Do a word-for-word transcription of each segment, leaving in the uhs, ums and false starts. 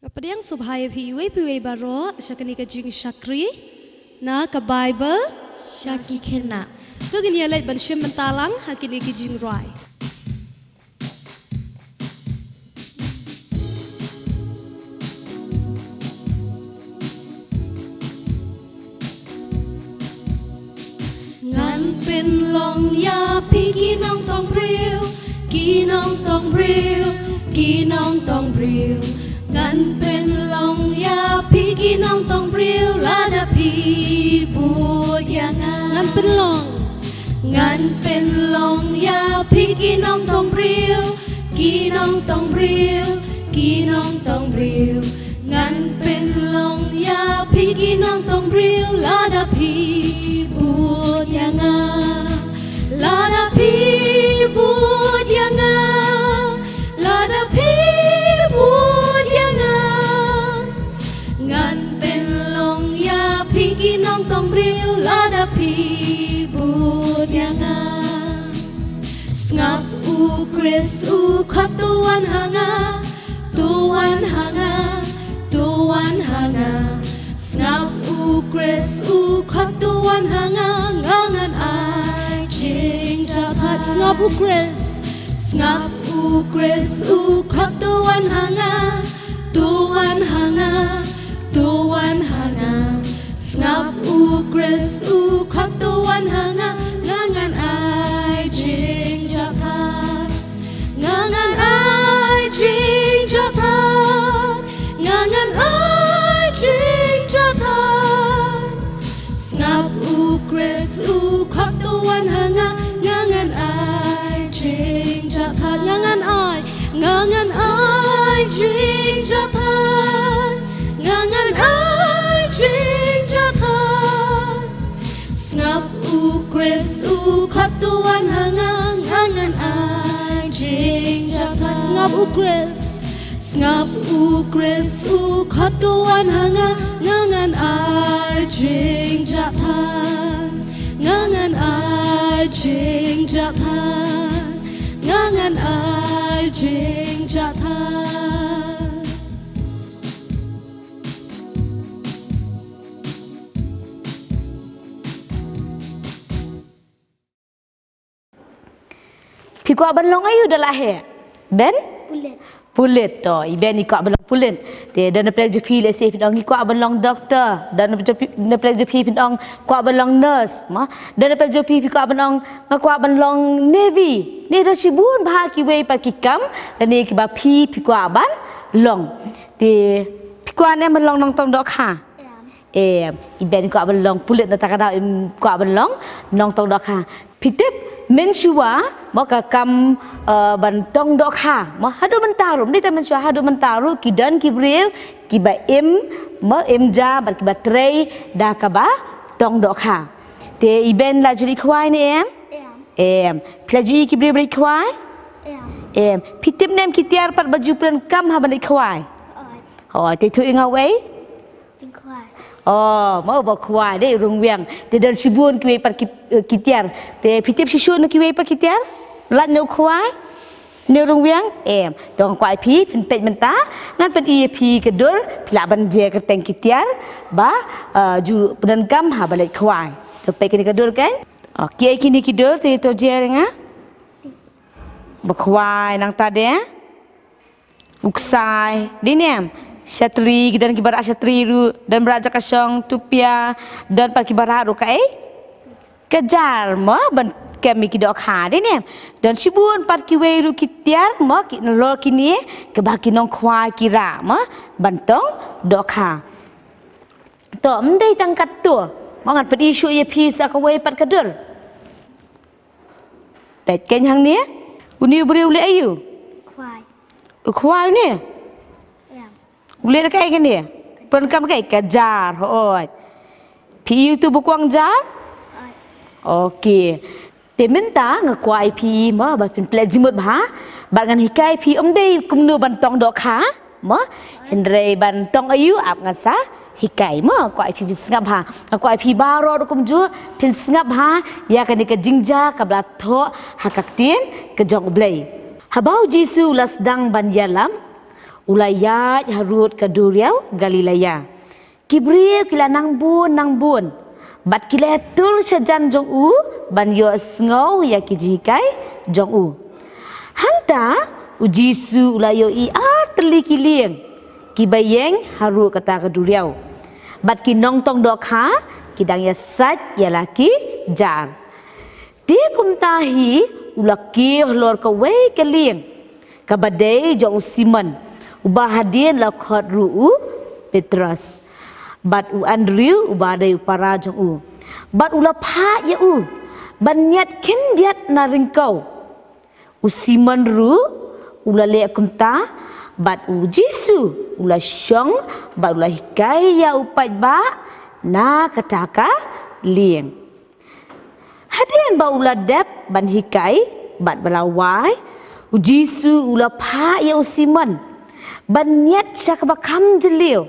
Nga pdiang sngewbha ïa phi iwei pa iwei baroh sha kane ka jingshakri na ka Baibl sha ki khynnah. To ngin ïa leit ban shim bynta lang ha kine ki jingrwai. Ngan pynlong ïa phi ki nongtong briew, ki nongtong briew, ki nongtong briew. Ngan pynlong ïa phi ki nongtong briew lada phi bud ïa nga. Ngan pynlong. Ngan pynlong ïa phi ki nongtong briew, ki nongtong briew, ki nongtong briew. Ngan pynlong ïa phi ki nongtong briew lada phi bud ïa nga. Lada phi bud ïa nga. Lada phi bud ïa nga. Ngan pynlong ïa phi ki nongtong briew lada phi bud ïa nga. Sngap u Khrist u khot to wan ha nga, to wan ha nga, to wan ha nga. Sngap u Khrist u khot to wan ha nga, nga ngan ai jingjahthait. Sngap u Khrist, sngap u Khrist u khot to wan ha nga, to wan ha nga, to wan ha nga. Sngap u Khrist u khot to wan ha nga, nga ngan ai jingjahthait. Nga ngan ai jingjahthait. Nga ngan ai jingjahthait. Sngap u Khrist u khot to wan ha nga, nga ngan ai jingjahthait. Nga ngan ai, nga ngan ai jingjahthait. Nga ngan ai jingjahthait. Sngap u Khrist u khot to wan ha nga, nga ngan ai jingjahthait. Sngap u Khrist. Sngap u Khrist u khot to wan ha nga, nga ngan ai jingjahthait. Nga ngan ai jingjahthait. Nga ngan ai jingjahthait. Phi kwah ban long aïu da la heh? Ben? Pulit. Pulit to, i Ben i kwah ban long pulit. Te don na pdeng jong phi lehse phin ong ngi kwah ban long doktor. Don na pdeng jong phi, na pdeng jong phi phin ong kwah ban long nurse, mo. Don na pdeng jong phi phi kwah ban ong nga kwah ban long navy. Ne don shibun bha kiwei pat ki kam lane kiba phi phi kwah ban long. Te phi kwah ne ban long nongtong dohkha? Em. Em, i Ben kwah ban long pulit, na kata ka daw im kwah ban long nongtong dohkha. Phi tip, mynshuwa, mo, ka kam, eh, ban tong dohkha, mo, haduh mynta ruh, ym dei tang mynshuwa, haduh mynta ruh ki don ki briew kiba im, mo, im ja bad kiba trei da kaba tong dohkha. Te i Ben la ju leit khwai ne em? Em. Em. Phi la ju ïohi ki briew ba leit khwai? Em. Em. Phi tip ne em ki tiar pat ba ju pyndonkam haba leit khwai? Hooid. Hooid, te to ïa nga wei? Jingkhwai. Oh, mo, ba khwai dei rung wiang. Te don shibun kiwei pat ki, eh, ki tiar. Te phi tip shisha na kiwei pat ki tiar? Lait na u khwai? Na u rung wiang? Em. To nga kwah ïa phi phin peit mynta. Ngan pyni ïa phi ka dur, phi lah ban jer kyrteng ki tiar ba, eh, ju pyndonkam haba leit khwai. To peit kine ka dur kan? Oh, kiei kine ki dur, te to jer ïa nga. Ba khwai nangta de. U ksai, dei ne em? Shatri, ki don kiba rah shatri ruh, don ba rah jaka shong, tupia, don pat kiba rah ruh kaei? Ka jar, mo, ban kem ïa ki dohkha, dei ne em? Don shibun pat kiwei ruh ki tiar, mo, ki nalor kine, kiba ki nongkhwai ki rah, mo, ban tong dohkha. To, ym dei tang katto, mo, ngan pyni shuh ïa phi sa kawei pat ka dur. Peit kein hangne. Une u briew u leh aïu? Khwai. U khwai une? Em. U leh da kaei kane? Pyndonkam kaei? Ka jar, hooid. Phi ïohi uto ba kwah jar? Hooid. Okay. Te mynta nga kwah ïa phi mo ba phin plie jingmut bha. Bad ngan hikai phi ym dei kumno ban tong dohkha. Mo, hynrei ban tong aïu ap ngan sa hikai mo, kwah ïa phi phin sngap bha. Nga kwah ïa phi baroh ruh kumjuh phin sngap bha ïa kane ka jingjia kaba la thoh ha ka ktien ka jong U Blei. Haba U Jisu u la sdang ban ïalam, U la ïaid harud ka duriaw Galilea. Ki briew ki la nang bun nang bun, bad ki la ïatur shajan jong u ban ïohsngew ïa ki jinghikai jong u. Hangta u Jisu u la ïohi ar tylli ki lieng kiba ïeng harud kata ka duriaw, bad ki nongtong dohkha ki dang ïasaid ïa la ki jar. Te kumta hi u la kiew halor kawei ka lieng, kaba dei jong u Simon, uba hadien la khot ruh u Petros, bad u Andrew uba dei u para jong u, bad u la phah ïa u ban ñiad khyndiat na ryngkew. U Simon ruh u la leh kumta, bad u Jisu u la shong bad u la hikai ïa u paidbah na kata ka lieng. Hadien ba u la dep ban hikai bad ba la wai, u Jisu u la phah ïa u Simon ban ñiad sha kaba kham jylliew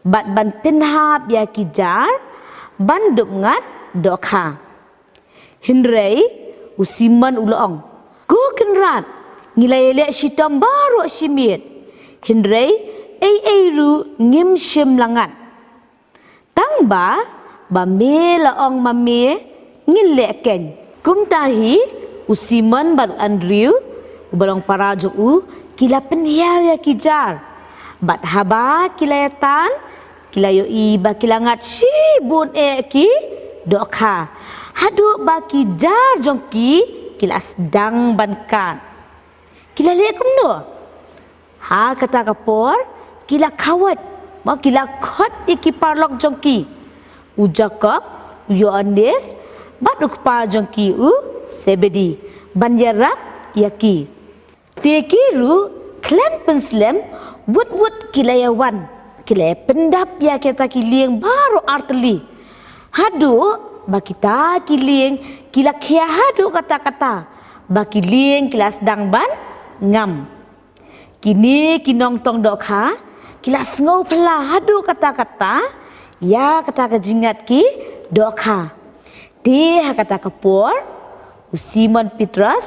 bad ban pynhap ïa ki jar ban dup ngat dohkha. Hynrei u Simon u la ong, "Ko Kynrad, ngi la ïaleh shitom baroh shi miet, hynrei ei ei ruh ngim shym la ngat. Tang ba, ba me la ong ma me, ngin leh keiñ." Kumta hi u Simon bad u Andrew, uba long para jong u, ki la pynhiar ïa ki jar. Bad haba ki la ïatan, ki la ïohi ba ki la ngat shibun eh ki dohkha, haduh ba ki jar jong ki ki la sdang ban kad. Ki la leh kumno? Ha kata ka por ki la khawai, ma ki la khot ïa ki paralok jong ki, u Jakob, u Ïoannis, bad u kpa jong ki u Sebedi, ban ïarap ïa ki. Te ki ruh khlem pynslem, wut wut ki la ïawan, ki la ïapyndap ïa kita ki lieng baroh ar tylli, haduh ba kita ki lieng ki la khia haduh katta-katta, ba ki lieng ki la sdang ban ngam. Kine ki nongtong dohkha ki la sngewphylla haduh katta-katta ïa kata ka jingïaid ki dohkha. Te ha kata ka por u Simon Petros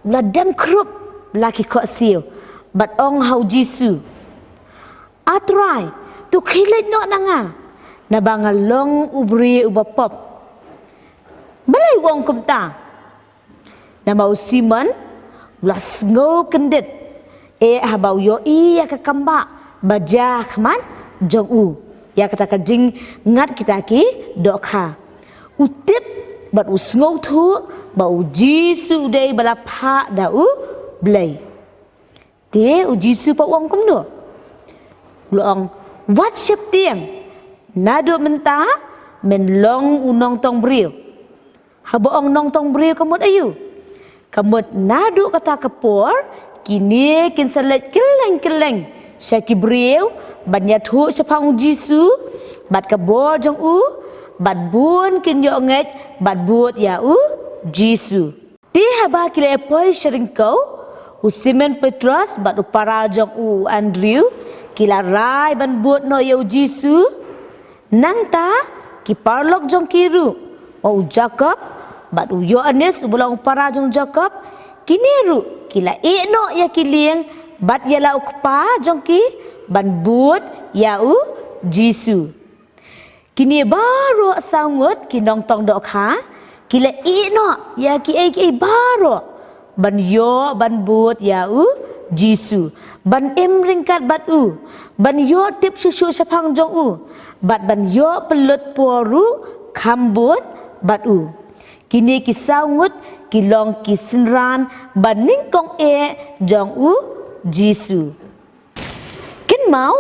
u la dem khrup la ki khohsiew bad ong ha u Jisu, "A Trai, to khie leit noh na nga, naba nga long u briew uba pop." "Balei?" u ong kumta. Namar u Simon u la sngew kyndit eh haba u ïohi ïa ka kambah ba jia ha khmat jong u ïa kata ka jingngat kita ki dohkha. U tip bad u sngewthuh ba u Jisu u dei ba la phah da u Blei. Te u Jisu pat u ong kumno? U la ong, "Wat sheptieng, naduh mynta men long u nongtong briew." Haba ong nongtong briew ka mut aïu? Ka mut naduh kata ka por kine kin sa leit kylleng kylleng sha ki briew ban ïathuh shaphang u Jisu bad ka bor jong u, bad bun kin ïoh ngeit bad bud ïa u Jisu. Te haba ki la poi sha ryngkew, u Simon Petros bad u para jong u, u Andrew, ki la rai ban bud noh ïa u Jisu. Nangta ki paralok jong ki ruh, u Jakob bad u Ïoannis uba long u para jong u Jakob, kine ruh ki la ïeh noh ïa ki lieng bad ïa la u kpa jong ki ban bud ïa u Jisu. Kine baroh saw ngut ki nongtong dohkha ki la ïeh noh ïa kiei kiei baroh ban ïoh ban bud ïa u Jisu, ban im ryngkat bad u, ban ïoh tip shuh shuh shaphang jong u, bad ban ïoh pynlut por ruh kham bun bad u. Kine ki saw ngut ki long ki synran ba nyngkong eh jong u Jisu. Kynmaw,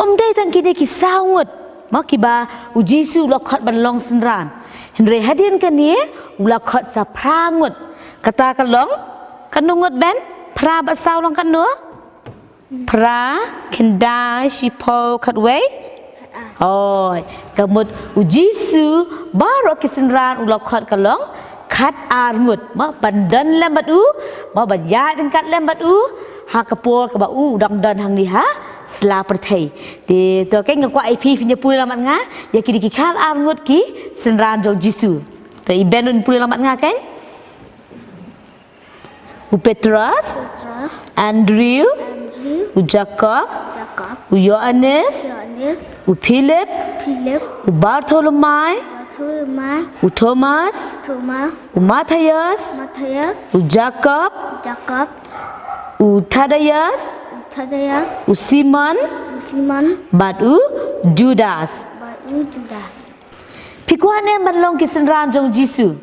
ym dei tang kine ki saw ngut, ma, kiba u Jisu u la khot ban long synran. Hynrei hadien kane u la khot sa phra ngut. Kata ka long katno ngut, Ben? Phra bad saw long katno? Phra, khyndai, shiphew, khatwei. Hooid, ka mut u Jisu baroh ki synran u la khot ka long khat ar ngut, ma, ban don lem bad u, ma, ban ïaid ryngkat lem bad u ha ka por kaba u dang don hangne ha sla pyrthei. Te to, keiñ nga kwah ïa phi phin ïa pule lang bad nga ïa kine ki khat ar ngut ki synran jong u Jisu. To, i Ben un pule lang bad nga keiñ. U Petros, Andrew, U Jakob, Jakob, u Ïoannis, Ïoannis, u Philip, Philip, u Bartholomai, Bartholomai, u Thomas, Thomas, u Mathaios, Mathaios, u Jakob, Jakob, u Thadaios, u Thadaios, u Simon, u Simon, bad u Judas, bad u Judas. Phi kwah ne em ban long ki synran jong Jisu?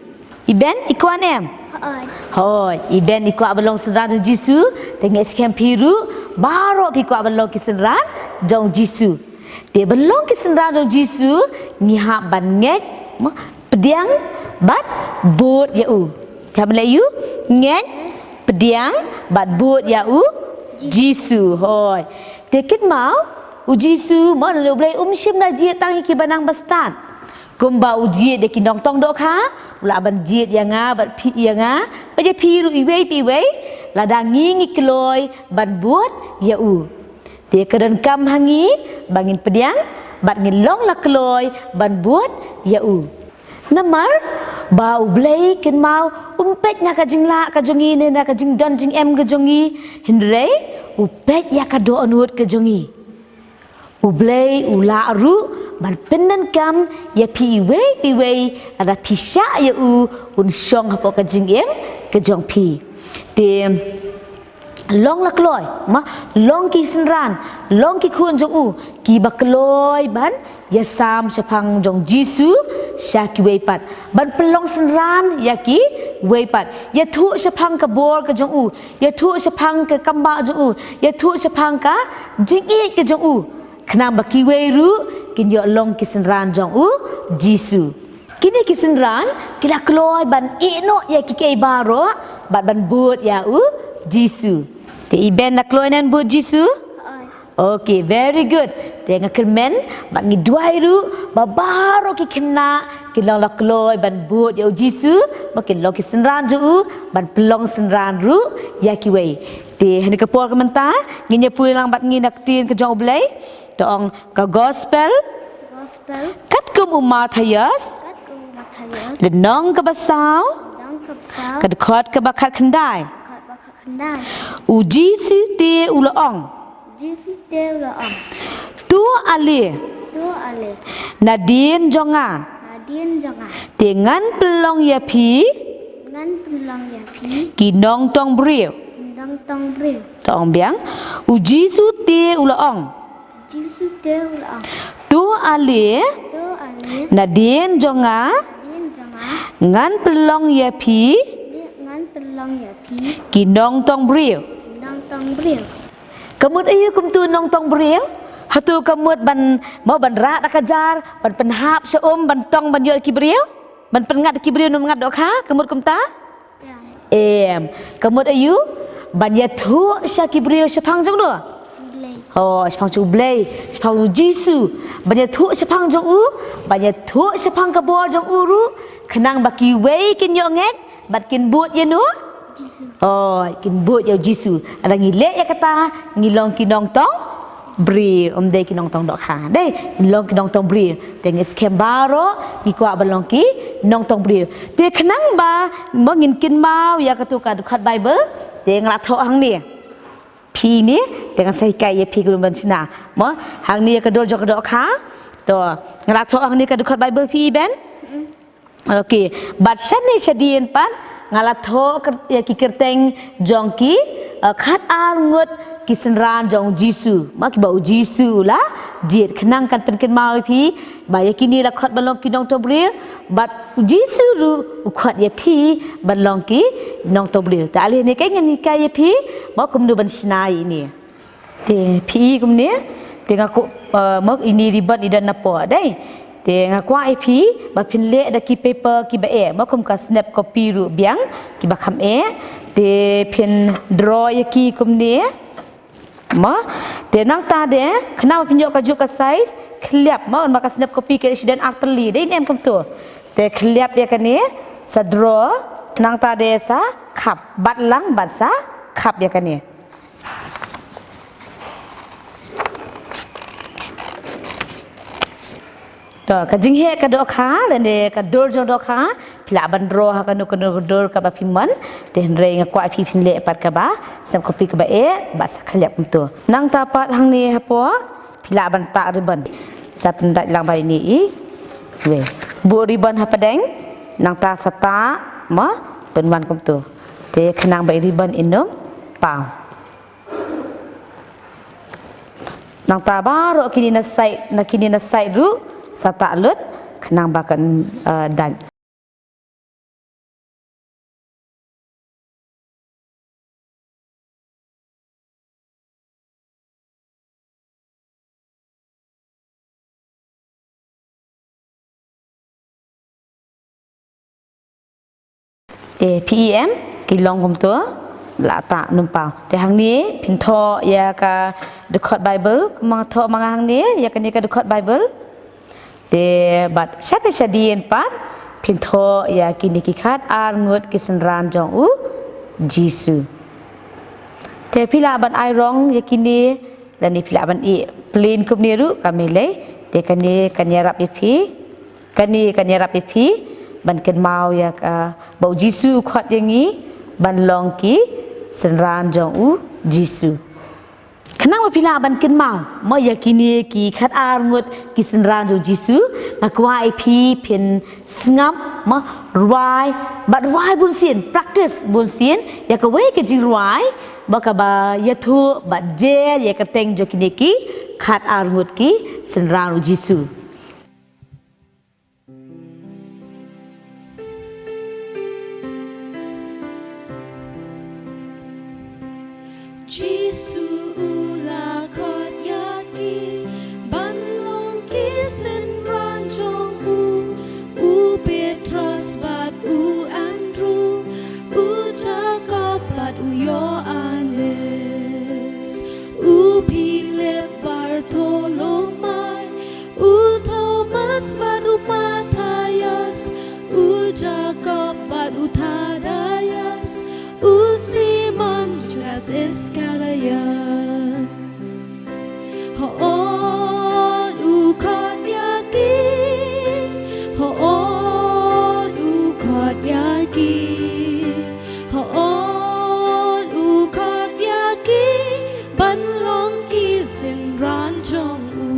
Iben i kwah ne em? Hooid. Hooid, iben i kwah ban long synran jong Jisu, te nga skhem phi ruh baroh phi kwah ban long ki synran jong Jisu. Te ban long ki synran jong Jisu, ngi hap ban ngeit, mo, pdiang bad bud ïa u. Kam leh ïa u, ngeit, pdiang bad bud ïa u Jisu. Hooid. Te kynmaw, u Jisu, mo, U Blei um shym la jied tang ïa kiba nang bastad. Kumba u jied ïa ki nongtong dohkha, u lah ban jied ïa nga bad phi, ïa nga bad ïa phi ruh iwei pa iwei, lada ngi ngi kloi ban bud ïa u. Te ka donkam ha ngi ba ngin pdiang bad ngin long la kloi ban bud ïa u. Namar ba U Blei, kynmaw, um peit na ka jinglah ka jong ngi ne na ka jingdon jingem ka jong ngi, hynrei u peit ïa ka dohnud ka jong ngi. U Blei u lah ruh ban pyndonkam ïa phi iwei pa iwei, lada phi shah ïa u, un shong hapoh ka jingim ka jong phi. Te long la kloi, mo, long ki synran, long ki khun jong u, kiba kloi ban ïasam shaphang jong Jisu sha kiwei pat, ban pynlong synran ïa kiwei pat, ïathuh shaphang ka bor ka jong u, ïathuh shaphang ka kambah jong u, ïathuh shaphang ka jingïeit ka jong u, khnang ba kiwei ruh kin ïoh long ki synran jong u Jisu. Kine ki synran ki la kloi ban ïeh noh ïa kiei kiei baroh bad ban bud ïa u Jisu. Te iben la kloi ne em bud Jisu? Okay, very good. Te nga kyrmen ba ngi duwai ruh ba baroh ki khynnah kin long la kloi ban bud ïa u Jisu, ba kin long ki synran jong u, ban pynlong synran ruh ïa kiwei. Te ha kane ka por ka mynta ngin ïa pule lang bad ngi na ka ktien ka jong U Blei. To ong ka gospel. Gospel. Katkum u Mathaios. Katkum u Mathaios. Lynnong kaba saw. Lynnong kaba saw. Ka dkhot kaba khatkhyndai. Dkhot ba khatkhyndai. U Jisu te u la ong. U Jisu te u la ong. To ale. To ale. Nadien jong nga. Nadien jong nga. Te ngan pynlong ïa phi. Ngan pynlong ïa phi. Ki nongtong briew. Ki nongtong briew. To ong biang. U Jisu te u la ong. Jisu te u la ong. To ale. To ale. Nadien jong nga. Nadien jong nga. Ngan pynlong ïa phi. Ngan pynlong ïa phi. Ki nongtong briew. Ki nongtong briew. Ka mut aïu kumto nongtong briew? Hato ka mut ban, mo, ban rah da ka jar, ban pynhap sha um, ban tong, ban ïoh ki briew, ban pynngat ki briew, num ngat dohkha, ka mut kumta? Em, ka mut aïu? Ban ïathuh sha ki briew shaphang jong no? Blei. Oh, shaphang jong U Blei, shaphang U Jisu. Ban ïathuh shaphang jong u, ban ïathuh shaphang ka bor jong u ruh, khnang ba kiwei kin ïoh ngeit bad kin bud ïa no? Jisu. Oh, kin bud ïa U Jisu. Lada ngi leh ïa kata, ngi long ki nongtong briew, ym dei ki nongtong dohkha. Dei, ngi long ki nongtong briew. Te ngi skhem baroh ngi kwah ban long ki nongtong briew. Te khnang ba, mo, ngin kynmaw ïa kato ka dkhot Baibl, te nga la thoh hangne. Phi ne, te ngan sa hikai ïa phi kumno ban shna. Mo, hangne ïa ka dur jong ka dohkha. To, nga la thoh hangne ka dkhot Baibl, phi i Ben? Okay, bad shane shadien pat nga la thoh kyr-, ïa ki kyrteng jong ki, eh, khatar ngut ki synran jong U Jisu, ma, kiba U Jisu u la jied, khnang kan pynkynmaw ïa phi ba ïa kine la khot ban long ki nongtong briew, bad U Jisu ruh u khot ïa phi ban long ki nongtong briew. Te ale ne, ka ngan hikai ïa phi ba kumno ban shna ïa ine. Te phi i kumne, te nga ku, eh, mo, ine ribbon i don napoh, dei. Te nga kwah ïa phi ba phin leh da ki paper kiba eh, mo, kum ka snap copy ruh biang, kiba kham eh. Te phin draw ïa ki kumne. Mo, te nangta de, khnang ba phin ïoh kajuh ka size, khylliap, mo, ba ka snap copy ka dei shadien ar tylli, dei ne em kumto. Te khylliap ïa kane, sa draw, nangta de sa khap, bat lang, bat sa khap ïa kane. To, ka jingheh ka dohkha, lane ka dur jong dohkha, Lah ban draw ha kano kano ka dur kaba phi mon, te hynrei nga kwah phi phin leh pat kaba sngewkhublei kaba eh, bad sa khylliap kumto. Nangta pat hangne hapoh, phi lah ban tah ribbon. Sa pyndait lang bad ine i wei. Buh ribbon hapdeng, nangta sa tah, mo, pynwan kumto. Te khnang ba i ribbon in ym paw. Nangta baroh kine na side, na kine na side ruh, sa tah lut, khnang ba kan, eh, dait. Te phi i em, ki long kumto, lah tah ym paw. Te hangne, phin thoh ïa ka dkhot Bible, kumba thoh ma nga hangne, ïa kane ka dkhot Bible. Te bad shadien shadien pat, phin thoh ïa kine ki khat ar ngut ki synran jong u Jisu. Te phi lah ban ai rong ïa kine, lane phi lah ban ïeh plain kumne ruh, kam lei, te kane kan ïarap ïa phi, kane kan ïarap ïa phi, ban kynmaw ïa ka, ba u Jisu u khot ïa ngi, ban long ki synran jong u Jisu. Khnang ba phi lah ban kynmaw, mo, ïa kine ki khat ar ngut ki synran jong u Jisu, nga kwah ïa phi phin sngap, mo, rwai, bad rwai bunsien, practice bunsien, ïa kawei ka jingrwai, ba kaba ïathuh, bad jer, ïa ka kyrteng jong kine ki khat ar ngut ki synran u Jisu. Jisu u la khot ïa ki ban long ki synran jong u, u Petros bad u Andrew, u Jakob bad u Ïoannis, u Philip, Bartholomai, u Thomas bad u Mathaios, u Jakob bad u Thadaios, u Simon, Judas Iskariot. Hooid u khot ïa ki, hooid u khot ïa ki, hooid u khot ïa ki ban long ki synran jong u.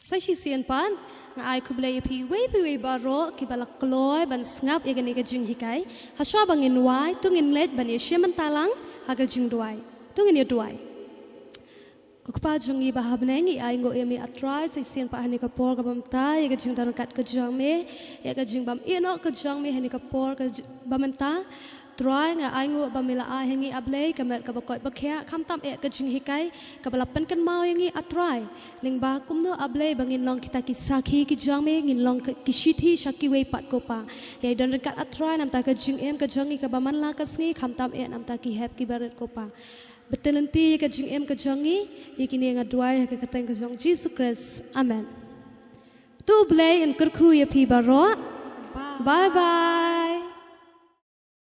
Sa shisien pat, nga ai khublei ïa phi iwei pa iwei baroh kiba la kloi ban sngap ïa kane ka jinghikai. Hashwa ba ngin duwai, to ngin leit ban ïashim bynta lang ha ka jingduwai. To ngin ïa duwai. Ko Kpa jong ngi ba ha bneng, ngi ainguh ïa me, A Trai, sa shisien pat ha kane ka por kaba mynta, ïa ka jingdon ryngkat ka jong me, ïa ka jingbym ïehnoh ka jong me ha kane ka por kaba mynta. Trai, nga ainguh ba me la ai ha ngi, A Blei, ka met kaba koit ba khiah, khamtam eh ka jinghikai kaba la pynkynmaw ïa ngi, A Trai. Lyngba kumno, A Blei, ba ngin long kita ki sakhi ki jong me, ngin long ki shithi sha kiwei pat, ko Pa. Ïa i don ryngkat, A Trai, namar ka jingim ka jong ngi kaba man la ka sngi, khamtam eh namar ki hep kiba rit, ko Pa. Bad to lynti ïa ka jingim ka jong ngi, ïa kine nga duwai ha ka kyrteng ka jong U Jisu Khrist. Amen. To U Blei un kyrkhu ïa phi baroh. Bye bye.